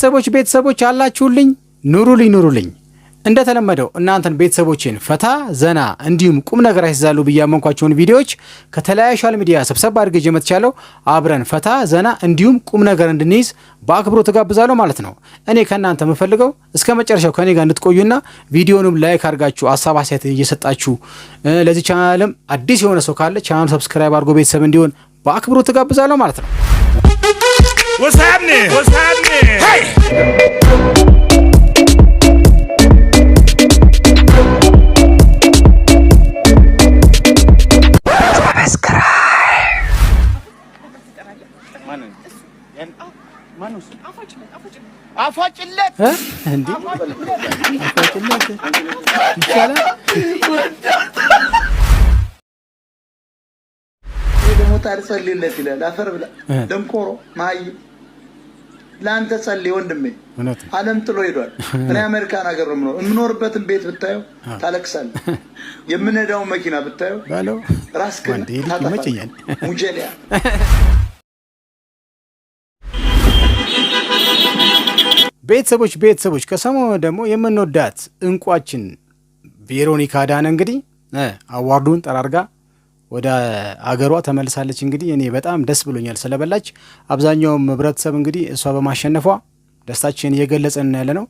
ቤተሰቦች ቤተሰቦች አላችሁልኝ፣ ኑሩልኝ ኑሩልኝ። እንደተለመደው እናንተን ቤተሰቦችን ፈታ ዘና እንዲሁም ቁም ነገር ያስይዛሉ ብዬ ያመንኳቸውን ቪዲዮዎች ከተለያዩ social media ሰብሰብ አድርጌ ይዤ መጥቻለሁ። አብረን ፈታ ዘና እንዲሁም ቁም ነገር እንድንይዝ በአክብሮት ተጋብዛለሁ ማለት ነው። እኔ ከእናንተ የምፈልገው እስከ መጨረሻው ከኔ ጋር እንድትቆዩና ቪዲዮንም like አድርጋችሁ ሀሳብ አስተያየት እየሰጣችሁ፣ ለዚህ ቻናልም አዲስ የሆነ ሰው ካለ ቻናሉ subscribe አድርጎ ቤተሰብ እንዲሆን በአክብሮት ተጋብዛለሁ ማለት ነው። What's happening? What's happening? Hey! አፏጭለት። እንዴ፣ አፏጭለት ይቻላል። ይሄ ደግሞ ታልጸልይለት ይላል። አፈር ብላ ደንቆሮ መሀይም። ለአንተ ጸልይ ወንድሜ። እውነት ነው። ዓለም ጥሎ ሄዷል። እኔ አሜሪካን ሀገር ነው የምኖረው። የምኖርበትን ቤት ብታየው ታለቅሳለህ። የምነዳውን መኪና ብታየው በለው ራስህን ወንዴ ልጅ ታጠፋለህ። ይመቸኛል። ሙጀሊያ። ቤተሰቦች ቤተሰቦች፣ ከሰሞኑ ደግሞ የምንወዳት እንቋችን ቬሮኒካ አዳነ እንግዲህ award ኡን ጠራርጋ ወደ አገሯ ተመልሳለች። እንግዲህ እኔ በጣም ደስ ብሎኛል ስለበላች። አብዛኛውም ህብረተሰብ እንግዲህ እሷ በማሸነፏ ደስታችን እየገለጽን ያለ ነው።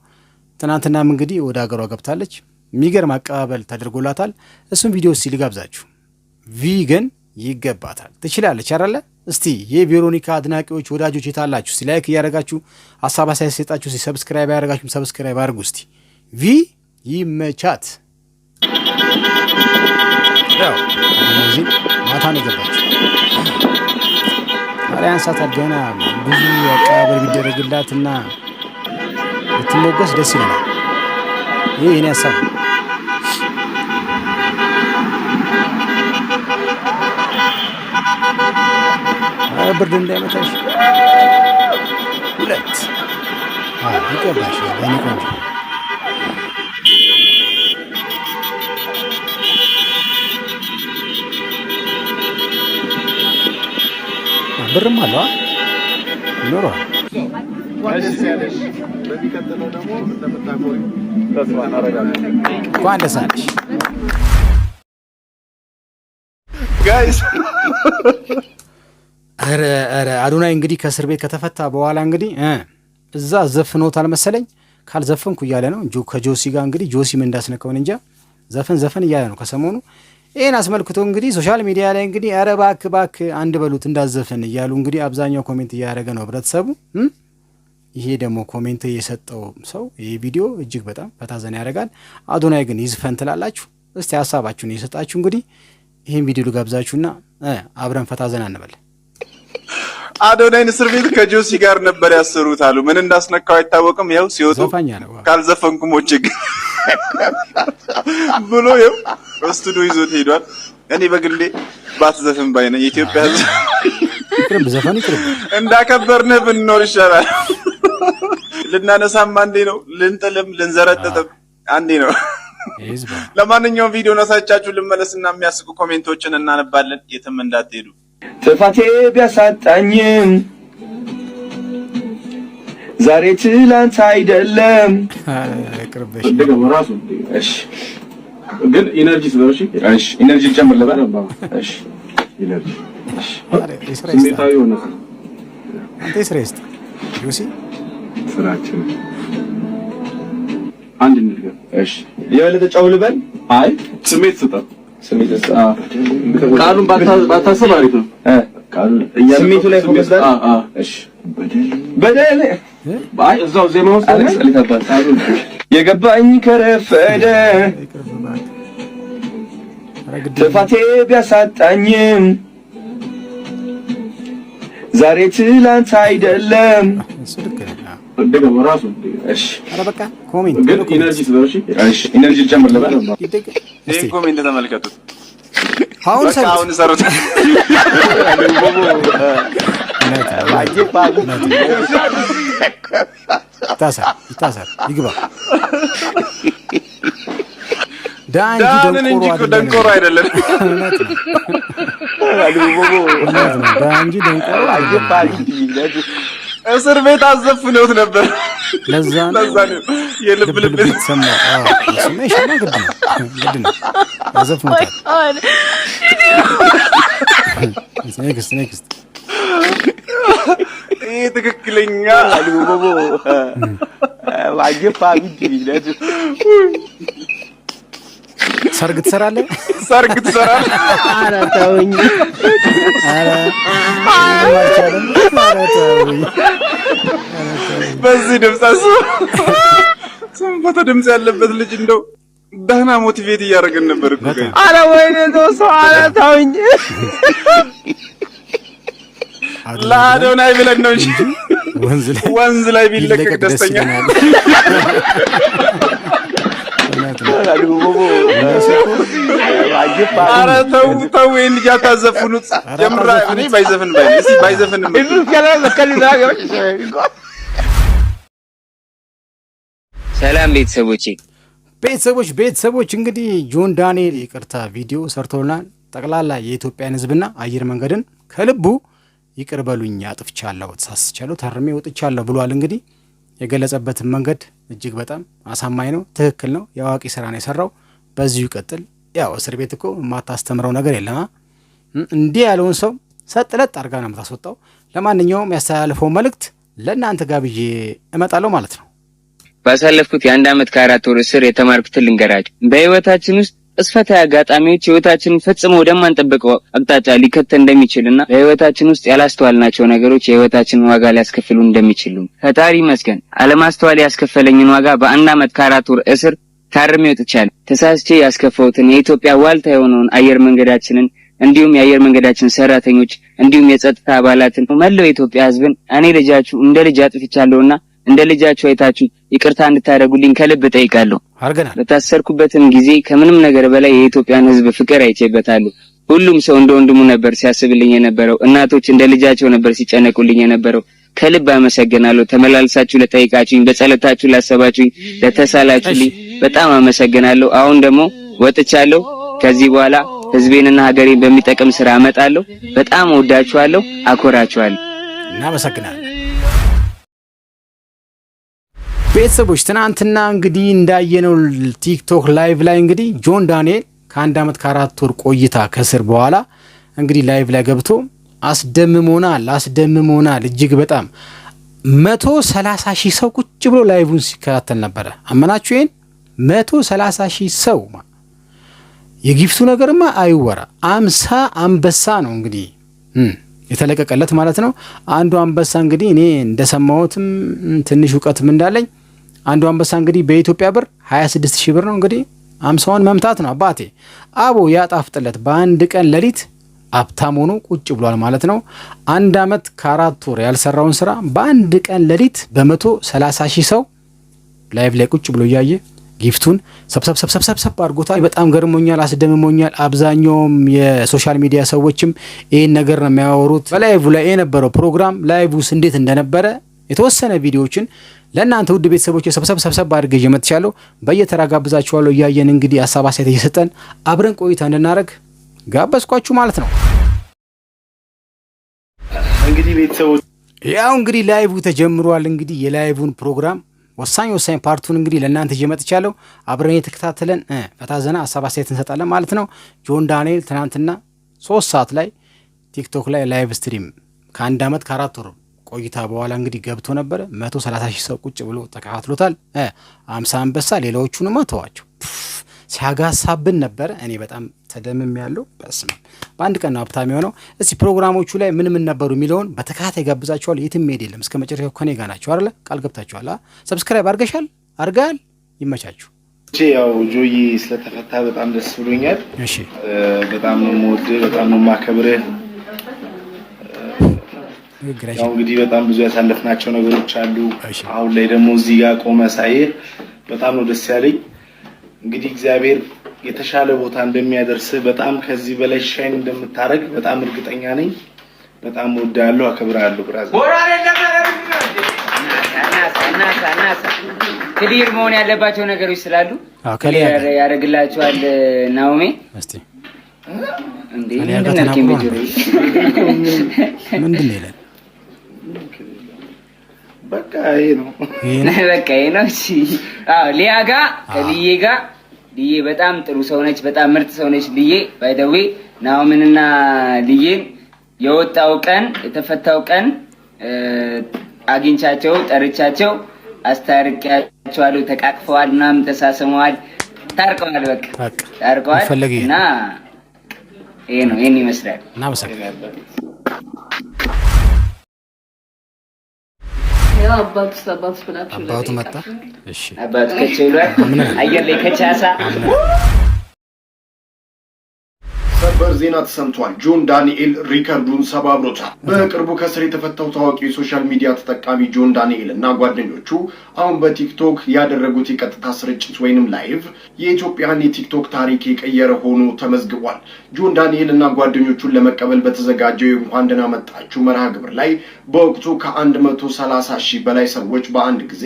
ትናንትናም እንግዲህ ወደ አገሯ ገብታለች። የሚገርም አቀባበል ተደርጎላታል። እሱም ቪዲዮ እስቲ ልጋብዛችሁ። ቪ ግን ይገባታል፣ ትችላለች አይደለ? እስቲ የቬሮኒካ አድናቂዎች ወዳጆች የታላችሁ? እስቲ like እያደረጋችሁ ሀሳብ አስተያየት ሰጣችሁ፣ እስቲ subscribe ያደረጋችሁ subscribe አድርጉ። እስቲ ቪ ይመቻት። ያው ሊሞዚን ማታ ነው የገባችው። ኧረ ያንሳታል። ገና ብዙ አቀባበል ቢደረግላትና ብትሞገስ ደስ ይለናል። ይህ የኔ ሀሳብ ነው። ኧረ ብርድ እንዳይመታሽ። ሁለት ይገባሽ የኔ ቆንጆ። ብርም አለው ይኖረዋል። ደስ ያለሽ። በሚቀጥለው ደግሞ እንደምታኮሪ ተስፋ እናደርጋለን። እንኳን ደስ አለሽ። Guys. ኧረ ኧረ፣ አዶናይ እንግዲህ ከእስር ቤት ከተፈታ በኋላ እንግዲህ እዛ ዘፍኖታል መሰለኝ። ካልዘፈንኩ እያለ ነው ከጆሲ ጋር። እንግዲህ ጆሲ ምን እንዳስነካውን እንጃ፣ ዘፈን ዘፈን እያለ ነው ከሰሞኑ። ይህን አስመልክቶ እንግዲህ social media ላይ እንግዲህ ኧረ እባክህ እባክህ አንድ በሉት እንዳዘፍን እያሉ እንግዲህ አብዛኛው comment እያደረገ ነው ህብረተሰቡ። ይሄ ደግሞ comment የሰጠው ሰው ይህ ቪዲዮ እጅግ በጣም ፈታ ዘና ያደርጋል። አዶናይ ግን ይዝፈን ትላላችሁ? እስቲ ሀሳባችሁን እየሰጣችሁ እንግዲህ ይህን ቪዲዮ ልጋብዛችሁና አብረን ፈታ ዘና እንበል። አዶናይን እስር ቤት ከጆሲ ጋር ነበር ያሰሩት አሉ። ምን እንዳስነካው አይታወቅም። ያው ሲወጡ ዘፋኛ ነው። ካልዘፈንኩ ሞቼ ብሎ ይኸው ስቱዲዮ ይዞት ሄዷል። እኔ በግሌ ባትዘፍን ባይ ነኝ። የኢትዮጵያ ሕዝብ ይቅርብ፣ ዘፈኑ ይቅርብ። እንዳከበርንህ ብንኖር ይሻላል። ልናነሳም አንዴ ነው፣ ልንጥልም ልንዘረጥጥም አንዴ ነው። የህዝብ ለማንኛውም ቪዲዮ ነሳቻችሁ ልመለስና የሚያስቁ comment ኦችን እናነባለን። የትም እንዳትሄዱ። ጥፋቴ ቢያሳጣኝም ዛሬ ትላንት አይደለም። ይቅርብሽ። ራሱ። እሺ። ግን energy ስለው እሺ። እሺ፣ energy ጨምር ልበል። እሺ። Energy። ኧረ የስራ ይስጥ። ስሜታዊ ሆነ። አንተ የስራ ይስጥ ጆሲ። ስራችን አንድ እንድገም። እሺ፣ የበለጠ ጨው ልበል። አይ፣ ስሜት ስጠው። ስሜት ስጠው። ቃሉን ባታስብ አሪፍ ነው። ቃሉን ስሜቱ ላይ focus ላድርግ? አዎ። እሺ፣ በደል አይ፣ እዛው ዜማ ውስጥ አሌክስ አሌክስ አባት የገባኝ ከረፈደ ይቅርብ እባክህ። ኧረ ግድ የለም። ጥፋቴ ቢያሳጣኝም ዛሬ ትላንት አይደለም። እሱ ልክ ነህ። ድገም ራሱ። እሺ። ኧረ በቃ comment ግን energy ስለው እሺ። እሺ፣ energy ጨምር ልበል። ይደገም እስቲ። ይህን comment ተመልከቱት። አሁን በቃ ሰሩት። አሁን ሰሩት። እውነት ነው፣ እውነት ነው። ይታሰር ይታሰር ይግባ። ዳ እንጂ ዳንን እንጂ ደንቆሮ ደንቆሮ አይደለም። አይደለም። እውነት ነው፣ እውነት ነው። ዳ እንጂ ደንቆሮ አይደለም። እስር ቤት አዘፍነውት ነበር። ለዛ ነው ለዛ ነው የልብ ልብ ልብ ልብ የተሰማው። አዎ፣ እሱማ የሻማ ግድ ነው፣ ግድ ነው። ያዘፍኑታል። Next, next. ይህ ትክክለኛ Bobo ዋጀፋ ቢድ ሰርግ ትሰራለህ? ሰርግ ትሰራለህ። ኧረ ተውኝ። ኧረ ምንም አልቻለም። ኧረ ተውኝ። በዚህ ድምፅ አስበው። 800 ድምፅ ያለበት ልጅ እንደው ደህና motivate እያደረገን ነበር እኮ። በጣም። ኧረ ወይኔ ተው ሰው፣ ኧረ ተውኝ። ለአዶናይ ብለን ነው እንጂ ወንዝ ላይ ወንዝ ላይ ቢለቀቅ ቢለቀቅ ደስ ደስተኛ ይለናል። እውነት ነው። ዋጀፋ ኧረ ተው ተው፣ ይሄን ልጅ አታዘፍኑት። የምራ እኔ ባይዘፍን ባይ እስኪ ባይዘፍን። ሰላም ቤተሰቦቼ። ቤተሰቦች፣ ቤተሰቦች፣ እንግዲህ ጆን ዳንኤል ይቅርታ ቪዲዮ ሰርቶልናል። ጠቅላላ የኢትዮጵያን ሕዝብና አየር መንገድን ከልቡ ይቅር በሉኝ፣ አጥፍቻለሁ፣ ተሳስቻለሁ፣ ታርሜ ወጥቻለሁ ብሏል። እንግዲህ የገለጸበትን መንገድ እጅግ በጣም አሳማኝ ነው፣ ትክክል ነው። የአዋቂ ስራ ነው የሰራው። በዚሁ ይቀጥል። ያው እስር ቤት እኮ የማታስተምረው ነገር የለም። እንዲህ ያለውን ሰው ሰጥ ለጥ አድርጋ ነው የምታስወጣው። ለማንኛውም ያስተላለፈው መልእክት ለእናንተ ጋብዤ እመጣለሁ ማለት ነው። ባሳለፍኩት የ1 ዓመት ከ4 ወር እስር የተማርኩትን ልንገራችሁ። በህይወታችን ውስጥ ቅጽበታዊ አጋጣሚዎች ህይወታችንን ፈጽሞ ወደማንጠብቀው አቅጣጫ ሊከተል እንደሚችልና በህይወታችን ውስጥ ያላስተዋልናቸው ነገሮች የህይወታችንን ዋጋ ሊያስከፍሉ እንደሚችሉ፣ ፈጣሪ ይመስገን አለማስተዋል ያስከፈለኝን ዋጋ በ1 ዓመት ከ4 ወር እስር ታርሜ ወጥቻለሁ። ተሳስቼ ያስከፋሁትን የኢትዮጵያ ዋልታ የሆነውን አየር መንገዳችንን እንዲሁም የአየር መንገዳችን ሰራተኞች እንዲሁም የጸጥታ አባላትን፣ መላው የኢትዮጵያ ህዝብን እኔ ልጃችሁ እንደ ልጅ አጥፍቻለሁና እንደ ልጃችሁ አይታችሁ ይቅርታ እንድታደርጉልኝ ከልብ እጠይቃለሁ። አድርገናል። በታሰርኩበትም ጊዜ ከምንም ነገር በላይ የኢትዮጵያን ህዝብ ፍቅር አይቼበታለሁ። ሁሉም ሰው እንደ ወንድሙ ነበር ሲያስብልኝ የነበረው። እናቶች እንደ ልጃቸው ነበር ሲጨነቁልኝ የነበረው። ከልብ አመሰግናለሁ። ተመላልሳችሁ ለጠይቃችሁኝ፣ በጸሎታችሁ ላሰባችሁኝ፣ ለተሳላችሁልኝ በጣም አመሰግናለሁ። አሁን ደግሞ ወጥቻለሁ። ከዚህ በኋላ ህዝቤንና ሀገሬን በሚጠቅም ስራ እመጣለሁ። በጣም እወዳችኋለሁ፣ አኮራችኋለሁ። እናመሰግናለን። ቤተሰቦች፣ ትናንትና እንግዲህ እንዳየነው ቲክቶክ live ላይ እንግዲህ ጆን ዳንኤል ከ1 ዓመት ከ4 ወር ቆይታ ከእስር በኋላ እንግዲህ live ላይ ገብቶ አስደምሞናል፣ አስደምሞናል። እጅግ በጣም 130,000 ሰው ቁጭ ብሎ live ኡን ሲከታተል ነበረ። አመናችሁ? ይሄን 130,000 ሰው። የ gift ኡ ነገርማ አይወራ። 50 አንበሳ ነው እንግዲህ የተለቀቀለት ማለት ነው። አንዱ አንበሳ እንግዲህ እኔ እንደሰማሁትም ትንሽ እውቀትም እንዳለኝ አንዱ አንበሳ እንግዲህ በኢትዮጵያ ብር 26 ሺህ ብር ነው። እንግዲህ 50ውን መምታት ነው አባቴ። አቦ ያጣፍጥለት። በአንድ ቀን ሌሊት ሀብታም ሆኖ ቁጭ ብሏል ማለት ነው። 1 ዓመት ከ4 ወር ያልሰራውን ስራ በአንድ ቀን ሌሊት በ130,000 ሰው live ላይ ቁጭ ብሎ እያየ gift ኡን ሰብሰብ ሰብሰብ ሰብሰብ አድርጎታል። በጣም ገርሞኛል፣ አስደምሞኛል። አብዛኛውም የ social media ሰዎችም ይህን ነገር ነው የሚያወሩት። በ live ላይ የነበረው ፕሮግራም live ውስጥ እንዴት እንደነበረ የተወሰነ ቪዲዮዎችን ለእናንተ ውድ ቤተሰቦች ሰብሰብ ሰብሰብ አድርጌ ይዤ መጥቻለሁ። በየተራ ጋብዛችኋለሁ። እያየን እንግዲህ ሀሳብ አስተያየት እየሰጠን አብረን ቆይታ እንድናደርግ ጋበዝኳችሁ ማለት ነው። እንግዲህ ቤተሰቦች ያው እንግዲህ live ተጀምሯል። እንግዲህ የ live ን ፕሮግራም ወሳኝ ወሳኝ part ኡን እንግዲህ ለእናንተ ይዤ መጥቻለሁ። አብረን የተከታተለን ፈታ ዘና ሀሳብ አስተያየት እንሰጣለን ማለት ነው። ጆን ዳንኤል ትናንትና 3 ሰዓት ላይ ቲክቶክ ላይ live stream ከ1 ዓመት ከ4 ወር ቆይታ በኋላ እንግዲህ ገብቶ ነበረ። 130,000 ሰው ቁጭ ብሎ ተከታትሎታል። 50 አንበሳ፣ ሌላዎቹንማ ተዋቸው ሲያጋሳብን ነበረ። እኔ በጣም ተደምም ያለው በስመ አብ፣ በአንድ ቀን ነው ሀብታም የሆነው። እስቲ ፕሮግራሞቹ ላይ ምን ምን ነበሩ የሚለውን በተከታታይ ጋብዛችኋል። የትም መሄድ የለም፣ እስከ መጨረሻው ከኔ ጋር ናቸው አይደለ? ቃል ገብታችኋል። Subscribe አድርገሻል፣ አድርገሃል። ይመቻችሁ። ያው ጆዬ ስለተፈታ በጣም ደስ ብሎኛል። እሺ። በጣም ነው የምወድህ፣ በጣም ነው የማከብርህ። ያው እንግዲህ በጣም ብዙ ያሳለፍናቸው ነገሮች አሉ። አሁን ላይ ደግሞ እዚህ ጋር ቆመ ሳይህ በጣም ነው ደስ ያለኝ። እንግዲህ እግዚአብሔር የተሻለ ቦታ እንደሚያደርስህ፣ በጣም ከዚህ በላይ shine እንደምታደርግ በጣም እርግጠኛ ነኝ። በጣም እወድሃለሁ፣ አከብርሃለሁ brother። Clear መሆን ያለባቸው ነገሮች ስላሉ ከሊያ clear ያደርግላቸዋል ናኦሜ። እስቲ እንዴ ከሊያ ምንድን ጋር ነው ተናግሮ ያልከኝ? ነበር። በጆሮዬ ምንድን ነው ይላል? በቃ ይሄ ነው። በቃ ይሄ ነው። እሺ፣ አዎ፣ ሊያ ጋ፣ ከልዬ ጋ። ልዬ በጣም ጥሩ ሰው ነች። በጣም ምርጥ ሰው ነች። ልዬ by the way ናኦምንና ልዬን የወጣው ቀን፣ የተፈታው ቀን አግኝቻቸው፣ ጠርቻቸው አስታርቂያቸዋለሁ። ተቃቅፈዋል፣ ምናምን ተሳስመዋል፣ ታርቀዋል። በቃ ታርቀዋል እና ይሄ ነው፣ ይሄን ይመስላል። እናመሰግናለን። አባቱ አባቱ ብላችሁ አባቱ መጣ። እሺ። አባቱ ከች ብሏል። አየር ላይ ከቻሳ። ሰበር ዜና ተሰምቷል። ጆን ዳንኤል ሪከርዱን ሰባብሮታል። በቅርቡ ከእስር የተፈታው ታዋቂ የ social media ተጠቃሚ ጆን ዳንኤል እና ጓደኞቹ አሁን በቲክቶክ ያደረጉት የቀጥታ ስርጭት ወይንም live የኢትዮጵያን የቲክቶክ ታሪክ የቀየረ ሆኖ ተመዝግቧል። ጆን ዳንኤል እና ጓደኞቹን ለመቀበል በተዘጋጀው የእንኳን ደህና መጣችሁ መርሃ ግብር ላይ በወቅቱ ከ130 ሺህ በላይ ሰዎች በአንድ ጊዜ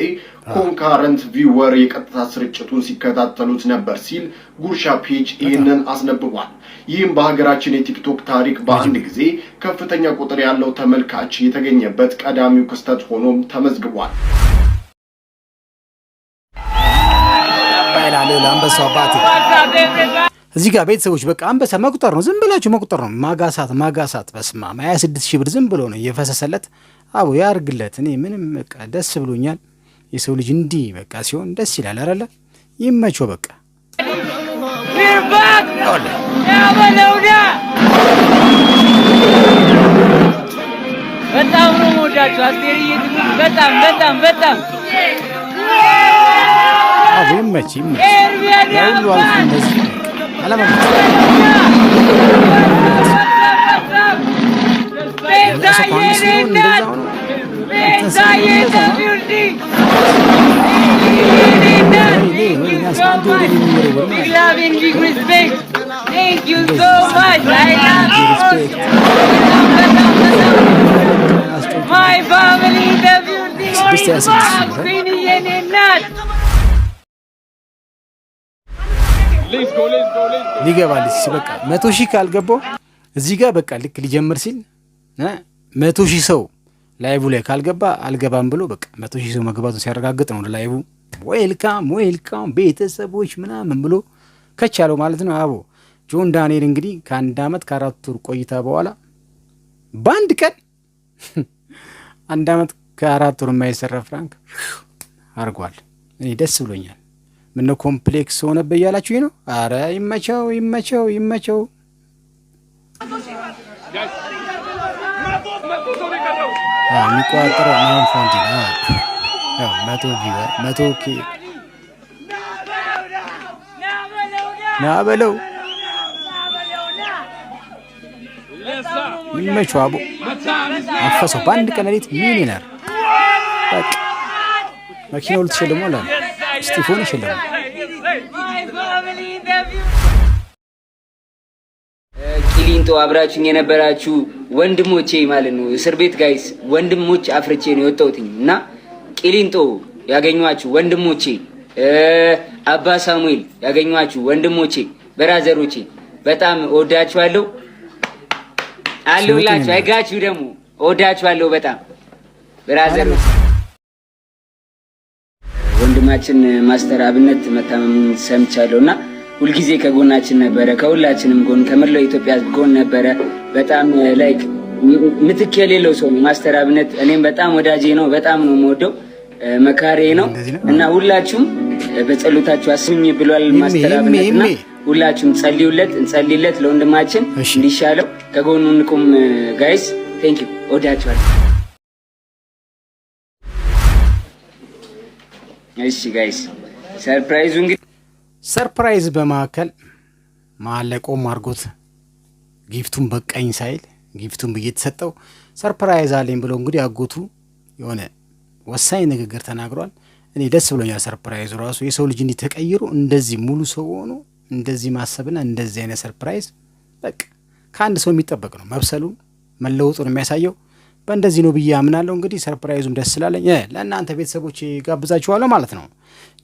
concurrent viewer የቀጥታ ስርጭቱን ሲከታተሉት ነበር ሲል ጉርሻ page ይህንን አስነብቧል። ይህም በሀገራችን የቲክቶክ ታሪክ በአንድ ጊዜ ከፍተኛ ቁጥር ያለው ተመልካች የተገኘበት ቀዳሚው ክስተት ሆኖም ተመዝግቧል። አንበሳው አባቴ እዚህ ጋር ቤተሰቦች፣ በቃ አንበሳ መቁጠር ነው፣ ዝም ብላችሁ መቁጠር ነው። ማጋሳት ማጋሳት። በስማም፣ 26 ሺህ ብር ዝም ብሎ ነው እየፈሰሰለት። አቦ ያርግለት። እኔ ምንም በቃ ደስ ብሎኛል። የሰው ልጅ እንዲህ በቃ ሲሆን ደስ ይላል አይደለ? ይመቸው በቃ። We're back! ያበለውና በጣም ነው የምወዳችሁ። አስቴርዬ ትሙት፣ በጣም በጣም በጣም። አቦ ይመች ይመች። ያሁሉ አልፎ እንደዚህ አለማመት። ቤዛዬ እናት፣ ቤዛዬ building. Big love and big respect. Thank you so much. I love you all. My family in the building. Queen የኔ እናት። ሊገባል በቃ። 100,000 ካልገባው እዚህ ጋር በቃ ልክ ሊጀምር ሲል 100,000 ሰው live ላይ ካልገባ አልገባም ብሎ በቃ 100,000 ሰው መግባቱን ሲያረጋግጥ ነው live welcome welcome ቤተሰቦች ምናምን ብሎ ከች ያለው ማለት ነው። አቦ ጆን ዳንኤል እንግዲህ ከአንድ ዓመት ከ4 ወር ቆይታ በኋላ በአንድ ቀን አንድ ዓመት ከ4 ወር የማይሰራ prank አድርጓል። እኔ ደስ ብሎኛል። ምነው complex ሆነብህ እያላችሁ ነው? አረ ይመቸው ይመቸው ይመቸው። የሚቆጣጠረው ናሆም ፎንቲ 100 viewer 100 K ና በለው። ይመቸው አቦ፣ አፈሰው በአንድ ቀን ሌሊት ሚሊነር። በቃ መኪናው ልትሸልመው አለ፣ ስጢፎን ይሸልማል። ቂሊንጦ አብራችሁኝ የነበራችሁ ወንድሞቼ ማለት ነው። እስር ቤት guys ወንድሞች አፍርቼ ነው የወጣሁትኝ እና ቂሊንጦ ያገኟችሁ ወንድሞቼ፣ አባ ሳሙኤል ያገኟችሁ ወንድሞቼ፣ brother ኦቼ በጣም እወዳችኋለሁ። አለሁላችሁ። አይጋችሁ ደግሞ እወዳችኋለሁ በጣም brother ኦች። ወንድማችን ማስተር አብነት መታመሙን ሰምቻለሁ እና ሁልጊዜ ከጎናችን ነበረ፣ ከሁላችንም ጎን፣ ከመላው ኢትዮጵያ ሕዝብ ጎን ነበረ። በጣም like ምትክ የሌለው ሰው ነው ማስተር አብነት። እኔም በጣም ወዳጄ ነው፣ በጣም ነው የምወደው፣ መካሬ ነው እና ሁላችሁም በጸሎታችሁ አስቡኝ ብሏል ማስተር አብነት እና ሁላችሁም ጸልዩለት፣ እንጸልይለት ለወንድማችን እንዲሻለው ከጎኑ እንቁም። Guys, thank you፣ እወዳችኋለሁ። እሺ guys፣ surprise ኡ እንግዲህ Surprise በመካከል መሀል ላይ ቆም አድርጎት gift ኡን በቃኝ ሳይል gift ኡን ብዬ የተሰጠው surprise አለኝ ብሎ እንግዲህ አጎቱ የሆነ ወሳኝ ንግግር ተናግሯል። እኔ ደስ ብሎኛል። Surprise ኡ ራሱ የሰው ልጅ እንዲህ ተቀይሮ እንደዚህ ሙሉ ሰው ሆኖ እንደዚህ ማሰብና እንደዚህ አይነት surprise በቃ ከአንድ ሰው የሚጠበቅ ነው። መብሰሉን መለወጡን የሚያሳየው በእንደዚህ ነው ብዬ አምናለሁ። እንግዲህ surprise ኡም ደስ ስላለኝ ለእናንተ ቤተሰቦች ጋብዛችኋለሁ ማለት ነው።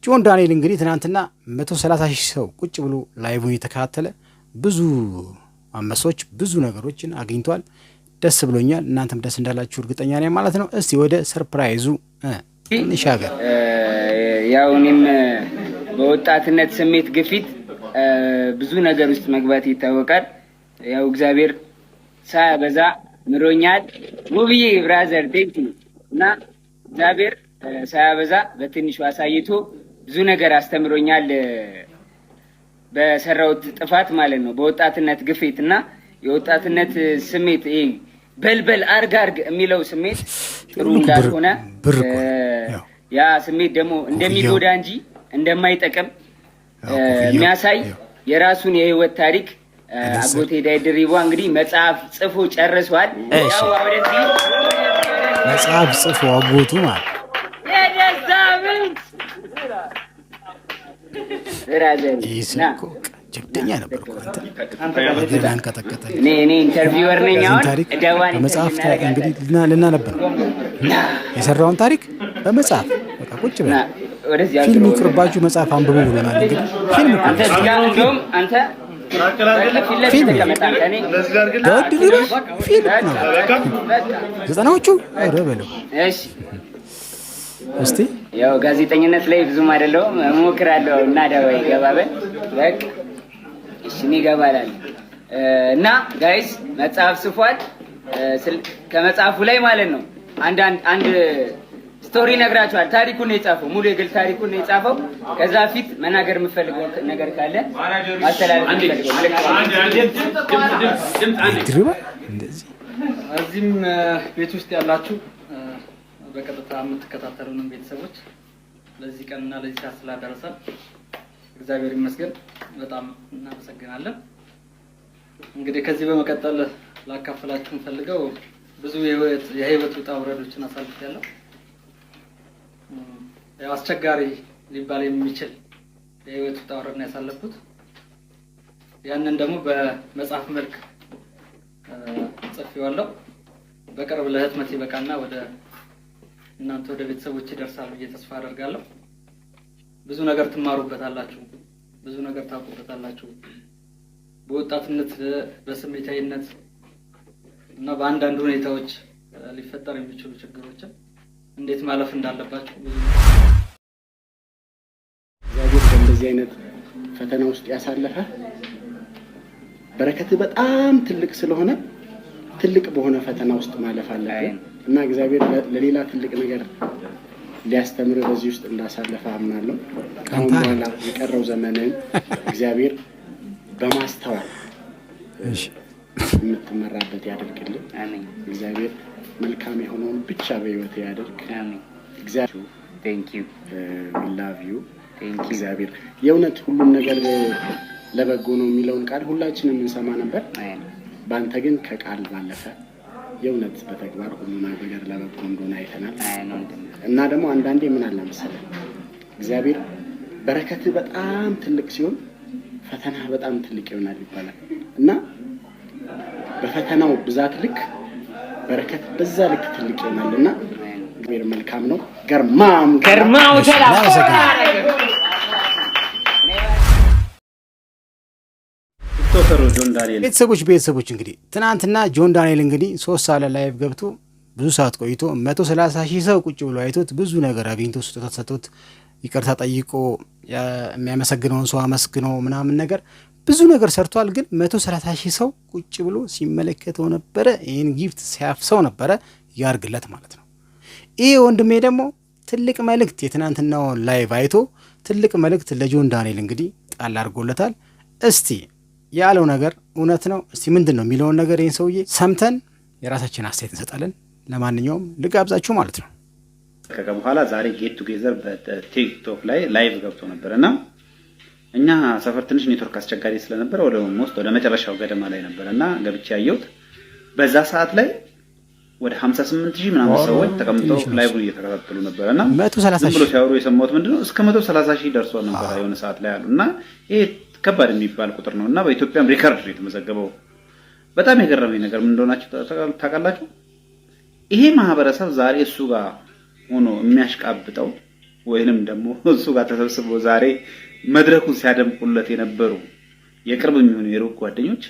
ጆን ዳንኤል እንግዲህ ትናንትና 130 ሺህ ሰው ቁጭ ብሎ live ን የተከታተለ ብዙ አንበሶች ብዙ ነገሮችን አግኝቷል። ደስ ብሎኛል። እናንተም ደስ እንዳላችሁ እርግጠኛ ነኝ ማለት ነው። እስቲ ወደ surprise ኡ እንሻገር። ያው እኔም በወጣትነት ስሜት ግፊት ብዙ ነገር ውስጥ መግባት ይታወቃል። ያው እግዚአብሔር ሳያበዛ ምሮኛል። ውብዬ brother, thank you። እና እግዚአብሔር ሳያበዛ በትንሹ አሳይቶ ብዙ ነገር አስተምሮኛል። በሰራሁት ጥፋት ማለት ነው። በወጣትነት ግፊት እና የወጣትነት ስሜት፣ ይሄ በልበል አርግ አርግ የሚለው ስሜት ጥሩ እንዳልሆነ፣ ያ ስሜት ደግሞ እንደሚጎዳ እንጂ እንደማይጠቅም የሚያሳይ የራሱን የህይወት ታሪክ አጎቴ ዳዊት ድሪባ እንግዲህ መጽሐፍ ጽፎ ጨርሷል። ያው ወደዚህ መጽሐፍ ጽፎ አጎቱ ማለት የደስታ ምንጭ brother። ይህ ሰው እኮ ጀብደኛ ነበር እኮ አንተ፣ ሀገር አንቀጠቀጠ። እኔ interviewer ነኝ። የዚህን አሁን ታሪክ ደዋን በመጽሐፍ እንግዲህ ልናነብ ነው። የሰራውን ታሪክ በመጽሐፍ በቃ ቁጭ ብለን ወደዚህ ፊልም ይቅርባችሁ መጽሐፍ አንብቡ ብሎናል። እንግዲህ ፊልም እኮ አንተ እዚህ ጋር፣ እንደውም አንተ ፊት ለፊት ፊልም ተቀመጥ። አንተ እኔ ዳዊት ድሪባ ፊልም ነው። 90ዎቹ፣ ኧረ በለው። እሺ። እስቲ። ያው ጋዜጠኝነት ላይ ብዙም አይደለሁም፣ እሞክራለሁ። እና ደዋይ ገባበል በቃ እሺ፣ እኔ እገባላለሁ። እና guys፣ መጽሐፍ ጽፏል። ከመጽሐፉ ላይ ማለት ነው አንድ አንድ story ነግራችኋል። ታሪኩን ነው የጻፈው፣ ሙሉ የግል ታሪኩን ነው የጻፈው። ከዛ ፊት መናገር የምፈልገው ነገር ካለ፣ ማስተላለፍ የምፈልገው መልዕክት ካለ። ድሪባ እንደዚህ እዚህም ቤት ውስጥ ያላችሁ፣ በቀጥታ የምትከታተሉንም ቤተሰቦች፣ ለዚህ ቀንና ለዚህ ሰዓት ስላደረሰን እግዚአብሔር ይመስገን፣ በጣም እናመሰግናለን። እንግዲህ ከዚህ በመቀጠል ላካፍላችሁ የምፈልገው ብዙ የህይወት ውጣ ውረዶችን አሳልፌያለሁ። ያው አስቸጋሪ ሊባል የሚችል የህይወት ውጣ ውረድ ነው ያሳለፍኩት። ያንን ደግሞ በመጽሐፍ መልክ ጽፌዋለሁ። በቅርብ ለህትመት ይበቃና ወደ እናንተ ወደ ቤተሰቦች ይደርሳል ብዬ ተስፋ አደርጋለሁ። ብዙ ነገር ትማሩበታላችሁ፣ ብዙ ነገር ታውቁበታላችሁ። በወጣትነት በስሜታዊነት እና በአንዳንድ ሁኔታዎች ሊፈጠር የሚችሉ ችግሮችን እንዴት ማለፍ እንዳለባችሁ ብዙ እግዚአብሔር በእንደዚህ አይነት ፈተና ውስጥ ያሳለፈ በረከት በጣም ትልቅ ስለሆነ ትልቅ በሆነ ፈተና ውስጥ ማለፍ አለብን እና እግዚአብሔር ለሌላ ትልቅ ነገር ሊያስተምር በዚህ ውስጥ እንዳሳለፈ አምናለሁ። ከአሁን በኋላ የቀረው ዘመንን እግዚአብሔር በማስተዋል የምትመራበት ያደርግልን። እግዚአብሔር መልካም የሆነውን ብቻ በህይወት ያደርግ። እግዚአብሔር love you። እግዚአብሔር የእውነት ሁሉም ነገር ለበጎ ነው የሚለውን ቃል ሁላችንም እንሰማ ነበር። በአንተ ግን ከቃል ባለፈ የእውነት በተግባር ሁሉ ነገር ለበጎ እንደሆነ አይተናል። እና ደግሞ አንዳንዴ ምን አለ መሰለህ፣ እግዚአብሔር በረከትህ በጣም ትልቅ ሲሆን ፈተና በጣም ትልቅ ይሆናል ይባላል። እና በፈተናው ብዛት ልክ በረከት በዛ ልክ ትልቅ ይሆናል። እና እግዚአብሔር መልካም ነው። ገርማም ገርማው ተላ። ቲክቶከሩ ጆን ዳንኤል ቤተሰቦች ቤተሰቦች፣ እንግዲህ ትናንትና ጆን ዳንኤል እንግዲህ 3 ሰዓት ላይ live ገብቶ ብዙ ሰዓት ቆይቶ 130,000 ሰው ቁጭ ብሎ አይቶት፣ ብዙ ነገር አግኝቶ፣ ስጦታ ተሰጥቶት፣ ይቅርታ ጠይቆ፣ የሚያመሰግነውን ሰው አመስግኖ ምናምን ነገር ብዙ ነገር ሰርቷል። ግን 130,000 ሰው ቁጭ ብሎ ሲመለከተው ነበረ። ይህን gift ሲያፍሰው ነበረ። ያርግለት ማለት ነው። ይህ ወንድሜ ደግሞ ትልቅ መልእክት፣ የትናንትናውን live አይቶ ትልቅ መልእክት ለጆን ዳንኤል እንግዲህ ጣል አድርጎለታል። እስቲ ያለው ነገር እውነት ነው፣ እስቲ ምንድን ነው የሚለውን ነገር ይህን ሰውዬ ሰምተን የራሳችን አስተያየት እንሰጣለን። ለማንኛውም ልጋብዛችሁ ማለት ነው። ከለቀቀ በኋላ ዛሬ get together በቲክቶክ ላይ live ገብቶ ነበር እና እኛ ሰፈር ትንሽ ኔትወርክ አስቸጋሪ ስለነበረ ወደ most ወደ መጨረሻው ገደማ ላይ ነበር እና ገብቼ ያየሁት። በዛ ሰዓት ላይ ወደ 58 ሺህ ምናምን ሰዎች ተቀምጠው live ን እየተከታተሉ ነበር እና ዝም ብሎ ሲያወሩ የሰማሁት ምንድነው እስከ 130 ሺህ ደርሷል ነበር የሆነ ሰዓት ላይ አሉ። እና ይሄ ከባድ የሚባል ቁጥር ነው እና በኢትዮጵያም record ነው የተመዘገበው። በጣም የገረመኝ ነገር ምን እንደሆናችሁ ታውቃላችሁ? ይሄ ማህበረሰብ ዛሬ እሱ ጋር ሆኖ የሚያሽቃብጠው ወይንም ደግሞ እሱ ጋር ተሰብስቦ ዛሬ መድረኩን ሲያደምቁለት የነበሩ የቅርብ የሚሆኑ የሩቅ ጓደኞች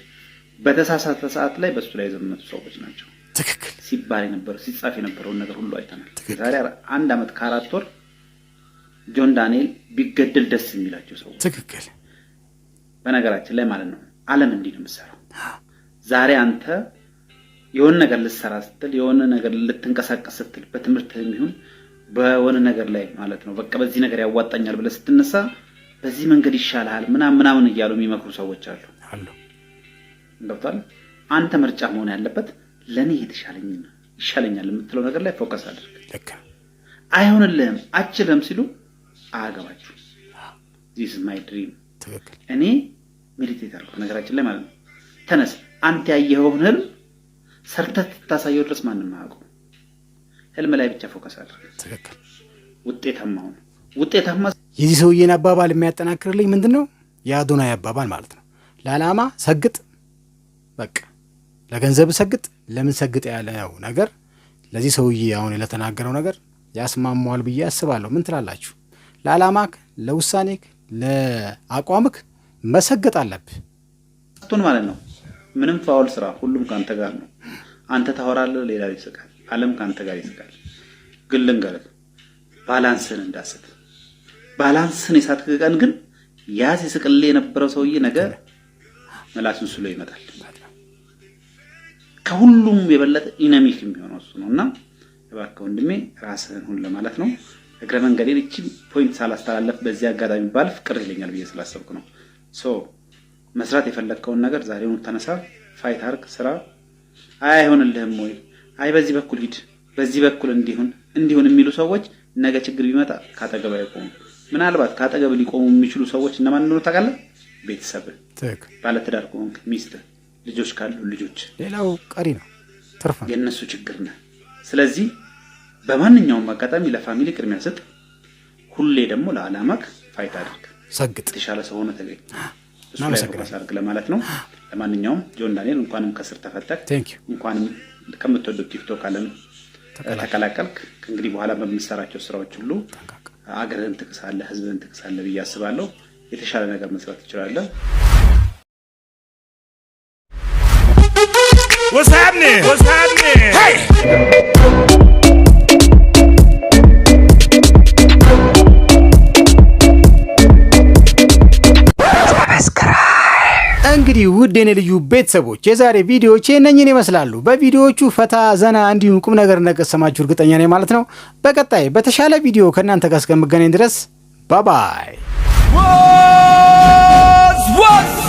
በተሳሳተ ሰዓት ላይ በእሱ ላይ የዘመቱ ሰዎች ናቸው። ትክክል ሲባል የነበረው፣ ሲጻፍ የነበረውን ነገር ሁሉ አይተናል። ዛሬ 1 ዓመት ከ4 ወር ጆን ዳንኤል ቢገደል ደስ የሚላቸው ሰው በነገራችን ላይ ማለት ነው። ዓለም እንዲህ ነው የምትሰራው። ዛሬ አንተ የሆነ ነገር ልትሰራ ስትል፣ የሆነ ነገር ልትንቀሳቀስ ስትል፣ በትምህርት ይሁን በሆነ ነገር ላይ ማለት ነው፣ በቃ በዚህ ነገር ያዋጣኛል ብለህ ስትነሳ በዚህ መንገድ ይሻልሃል ምናምን ምናምን እያሉ የሚመክሩ ሰዎች አሉ። አሉ። ገብቶሃል? አንተ ምርጫ መሆን ያለበት ለእኔ የተሻለኝ ይሻለኛል የምትለው ነገር ላይ focus አድርግ። አይሆንልህም፣ አችልም ሲሉ አያገባችሁ። This my dream። እኔ meditate አልኩ ነገራችን ላይ ማለት ነው። ተነስ፣ አንተ ያየኸውን ህልም ሰርተህ ታሳየው ድረስ ማንም አያውቀው። ህልም ላይ ብቻ focus አድርግ። ውጤታማ ሁን። ውጤታማ የዚህ ሰውዬን አባባል የሚያጠናክርልኝ ምንድን ነው? የአዶናይ አባባል ማለት ነው። ለዓላማ ሰግጥ፣ በቃ ለገንዘብ ሰግጥ፣ ለምን ሰግጥ ያለው ነገር ለዚህ ሰውዬ አሁን ለተናገረው ነገር ያስማማዋል ብዬ አስባለሁ። ምን ትላላችሁ? ለዓላማክ፣ ለውሳኔክ፣ ለአቋምክ መሰገጥ አለብህ። ስትሆን ማለት ነው። ምንም foul ስራ፣ ሁሉም ከአንተ ጋር ነው። አንተ ታወራለህ፣ ሌላው ይስቃል። ዓለም ከአንተ ጋር ይስቃል። ግን ልንገርህ፣ balance ን እንዳስት። Balance ን የሳትክ ቀን ግን ያ ሲስቅልህ የነበረው ሰውዬ ነገ ምላሱን ስሎ ይመጣል። ከሁሉም የበለጠ enemy ህ የሚሆነው እሱ ነው። እና እባክህ ወንድሜ ራስህን ሁን ለማለት ነው። እግረ መንገዴን እቺ point ሳላስተላለፍ በዚህ አጋጣሚ ባልፍ ቅር ይለኛል ብዬ ስላሰብኩ ነው። So መስራት የፈለግከውን ነገር ዛሬውኑ ተነሳ፣ fight አርግ፣ ስራ። አይ አይሆንልህም ወይ፣ አይ በዚህ በኩል ሂድ፣ በዚህ በኩል እንዲሁን እንዲሁን የሚሉ ሰዎች ነገ ችግር ቢመጣ ካጠገብ አይቆሙም። ምናልባት ካጠገብ ሊቆሙ የሚችሉ ሰዎች እነማን እንደሆኑ ታውቃለህ? ቤተሰብ፣ ባለትዳር ከሆንክ ሚስት፣ ልጆች ካሉ ልጆች። ሌላው ቀሪ ነው፣ ትርፍ ነው። የእነሱ ችግር ነህ። ስለዚህ በማንኛውም አጋጣሚ ለ family ቅድሚያ ስጥ። ሁሌ ደግሞ ለዓላማክ fight አድርግ። ሰግጥ። የተሻለ ሰው ሆነ ተገኝ። እሱ ላይ focus አድርግ ለማለት ነው። ለማንኛውም ጆን ዳንኤል፣ እንኳንም ከስር ተፈተክ፣ እንኳንም ከምትወደው ቲክቶክ ዓለም ተቀላቀልክ። ከእንግዲህ በኋላ በምትሰራቸው ስራዎች ሁሉ አገርህን ትክሳለህ፣ ህዝብህን ትክሳለህ ብዬ አስባለሁ። የተሻለ ነገር መስራት ትችላለህ። What's happening? What's happening? Hey! እንግዲህ ውድ የኔ ልዩ ቤተሰቦች፣ የዛሬ ቪዲዮዎቼ እነኝን ይመስላሉ። በቪዲዮዎቹ ፈታ ዘና እንዲሁም ቁም ነገር እንደቀሰማችሁ እርግጠኛ ነኝ ማለት ነው። በቀጣይ በተሻለ ቪዲዮ ከእናንተ ጋር እስከምገናኝ ድረስ bye bye። What's